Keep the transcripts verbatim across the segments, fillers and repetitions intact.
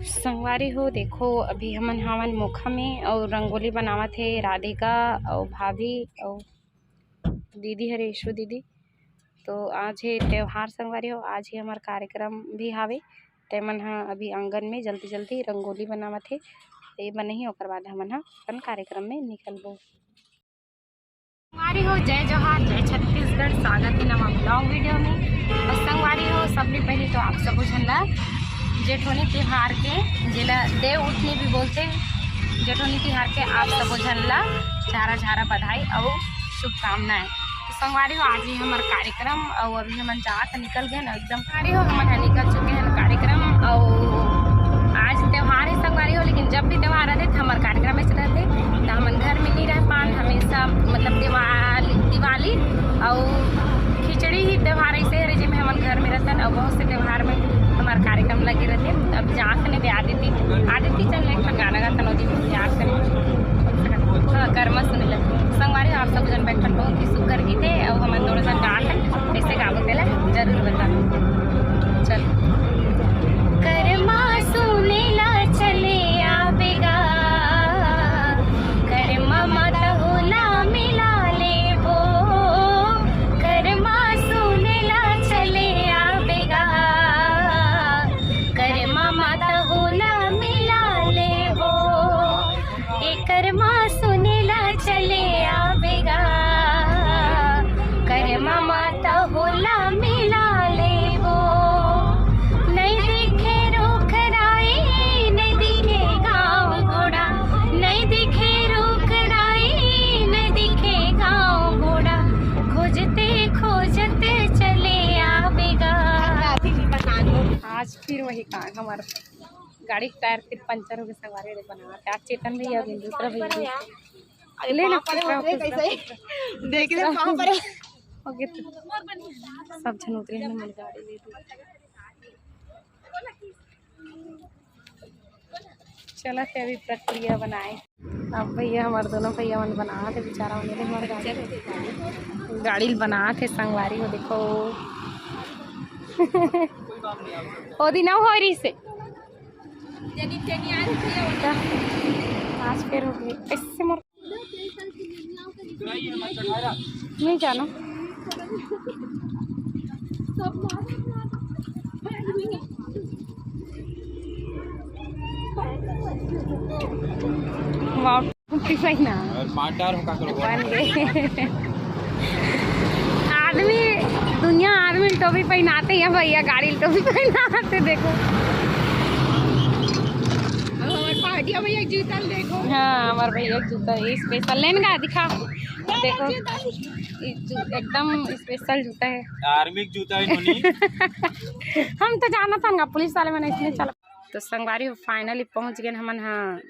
संगवारी हो, देखो, अभी हमन हावन मोखा में अउ रंगोली बनावत हे राधिका अउ भाभी अउ दीदी हरे, यशु दीदी। तो आज हे त्योहार संगवारी हो, आज ही हमर कार्यक्रम भी हावे। ते मन ह अभी आंगन में जल्दी जल्दी रंगोली बनावत हे, ये बनही, ओकर बाद हमन ह अपन कार्यक्रम में निकलबो। संगवारी हो, जय जोहार, जय छत्तीसगढ़। स्वागत हे नवा vlog video में। अउ संगवारी हो, सबले पहले तो आप सबो झन ला जेठोनी तिहार के, जेला देव उठनी भी बोलथे, जेठोनी तिहार के आप सबो झन ला झारा झारा बधाई अउ शुभकामनाएं। तो संगवारी हो, आज ही हमर कार्यक्रम अउ अभी हमन जात निकल गए न एकदम। संगवारी हो, हमन ह निकल चुके हैं कार्यक्रम अउ आज त्योहार है संगवारी हो, लेकिन जब भी त्योहार रहते तो हमर कार्यक्रम ऐसे रहते, तो हमन घर में नहीं रह पान। हमेशा मतलब दिवाली, दिवाली अउ खिचड़ी ही त्योहार ऐसे है जेमे हमन घर में रहतन अउ बहुत से त्योहार में हमार कार्यक्रम लगे रहते। अब जात ने दे आदिति, आदिति चल एक ठन गाना गाता नदी में जात ने। हाँ, कर्मा सुने लग संगवारी, आप सब जन बैठन बहुत ही सुख कर गीत है अउ हमन दोनों जन गात हन। कैसे गाबो तेला जरूर बता। चल। कर्मा सुने ला चले आबेगा, कर्मा माता होला मिला लेबो। कर्मा सुने ला चले आबेगा, कर्मा माता होला मिला लेबो। ए कर्मा सुने ला चले आबेगा, कर्मा माता होला मिला लेबो। नहीं दिखे रूख राई, नहीं दिखे गाँव गोड़ा, नहीं दिखे रूख राई, नहीं दिखे गाँव गोड़ा, खोजते खोजते चले आबेगा। आज फिर वही कांड हमारा। गाड़ी के टायर फिर पंचर हो गए संगवारी, देख बनावत हे। आज चेतन भैया भी, दूसरा भैया भी। अरे ले ना, पाँव परे दूसरा, होते दूसरा, कैसे? दूसरा। देख ले, पाँव परे। ओके, तो सब झन उतरे हैं, मन गाड़ी ले दे। चला थे अभी प्रक्रिया बनाए। अब भैया, हमारे दोनों भैया मन बनावत हे, बेचारा मन, हमारे गाड़ी, गाड़ी ल बनावत हे संगवारी हो, देखो। ओ दिन हो रही से। आज फिर हो गई। इससे मोर नहीं जानो। वाह, टोपी पहिना। और मार डार हो का करो। बन गए। आदमी, दुनिया आदमी ल टोपी पहिनाते हैं भैया, गाड़ी ल टोपी पहिनाते, देखो। अब हमारे पहाड़िया भैया के जूता ल देखो। हाँ, हमारे भैया के जूता, ये स्पेशल लेन का दिखा, देखो, ये जू-, एकदम स्पेशल जूता है। आर्मी के जूता है नोनी। हम तो जाना था ना, पुलिस वाले मैंने इसलिए चला। तो संगवारी हो, finally पहुँच गए हमन, हाँ,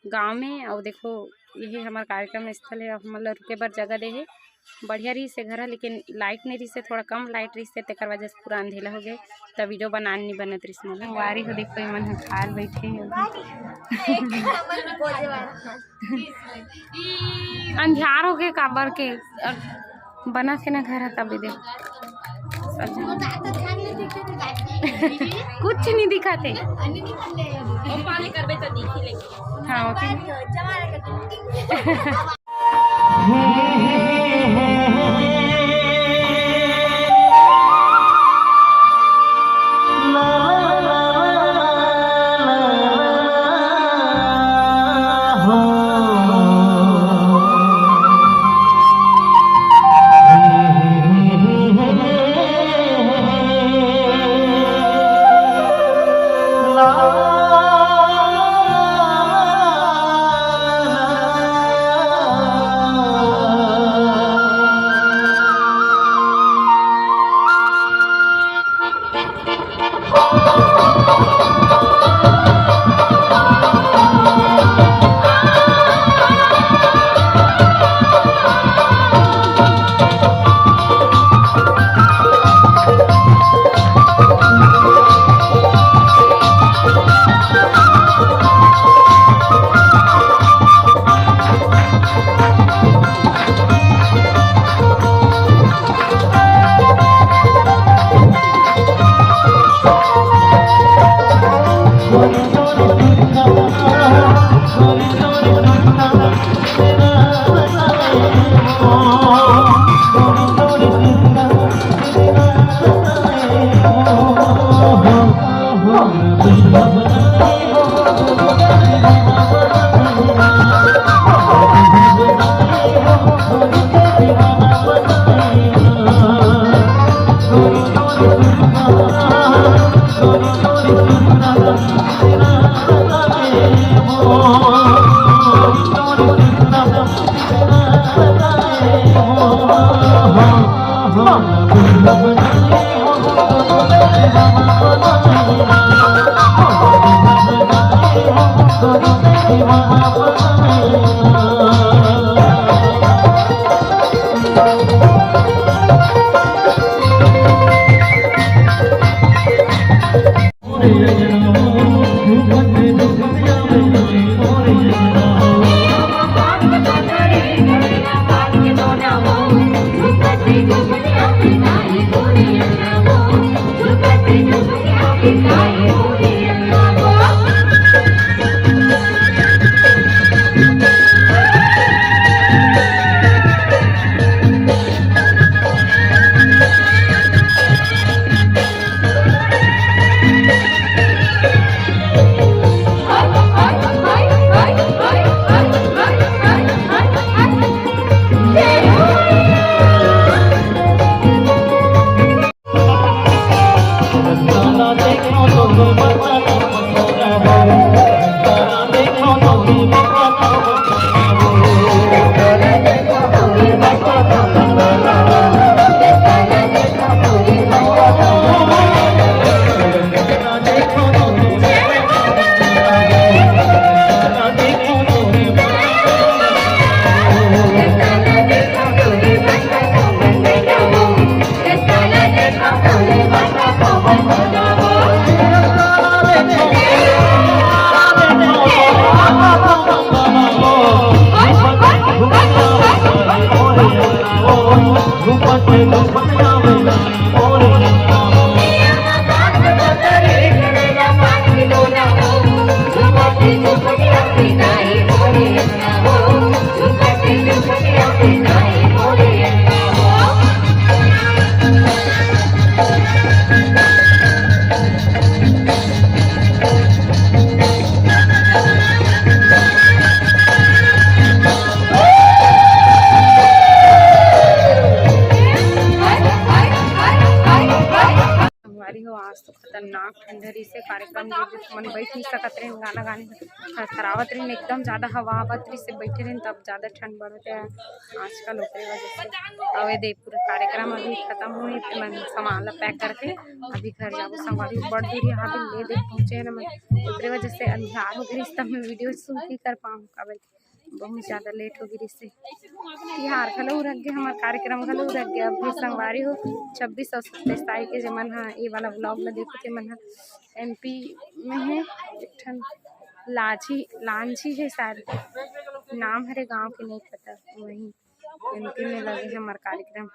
गाँव में। अउ देखो, यही हमार कार्यक्रम स्थल है। अब हमन ला रुके बर जगह दे हे। बढ़िया रहिस हे घर ह, लेकिन लाइट नहीं रहिस हे, थोड़ा कम लाइट रहिस हे, तेकर वजह से पूरा अंधेला हो गए, त वीडियो बनान नहीं बनत रहिस मोला। संगवारी हो, देखो, एमन ह खाल बैठे हे। अंधियार हो गए काबर के, अ, बना के ना घर ह, तभी दे। कुछ नहीं दिखाते। हाँ, ओके। संगवारी हो, आज तो खतरनाक ठंड रहिस हे, कार्यक्रम में भी मन बैठ नहीं सकत रहे, गाना गाने थरथरावत रहे, एकदम ज्यादा हवा आवत रहिस हे, बैठे रहे तब ज्यादा ठंड बढ़त हे आजकल, ओकरे वजह से। अउ ये दे पूरा कार्यक्रम अभी खत्म होही, ते मन सामान ला पैक करके अभी घर जाबो। संगवारी हो, बड़ दूरी हावे, ले दे पहुंचे हे ना मैं, ओकरे वजह से अंधियार हो गइस, तब मैं वीडियो शूट नहीं कर पाऊँ, काबर बहुत ज्यादा लेट हो गइस हे। तिहार घलो उरक गे, हमार कार्यक्रम घलो उरक गे। अभी संगवारी हो, छब्बीस अउ सत्ताईस तारीख के जे मन ह ये वाला व्लॉग ला देखो, ते मन ह एमपी में हे, एक ठन लांझी, लांझी हे शायद, नाम हरे गांव के नहीं पता, वही एमपी में लगे हे हमार कार्यक्रम।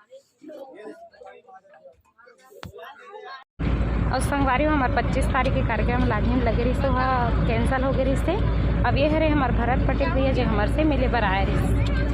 अउ संगवारी हो, हमार पच्चीस तारीख के कार्यक्रम लागिन लगे रहिस, ओहा कैंसिल हो गे रहिस हे। अब ये हरे हमार भरत पटेल भैया, जो हमर से मिले बर आए रहिस।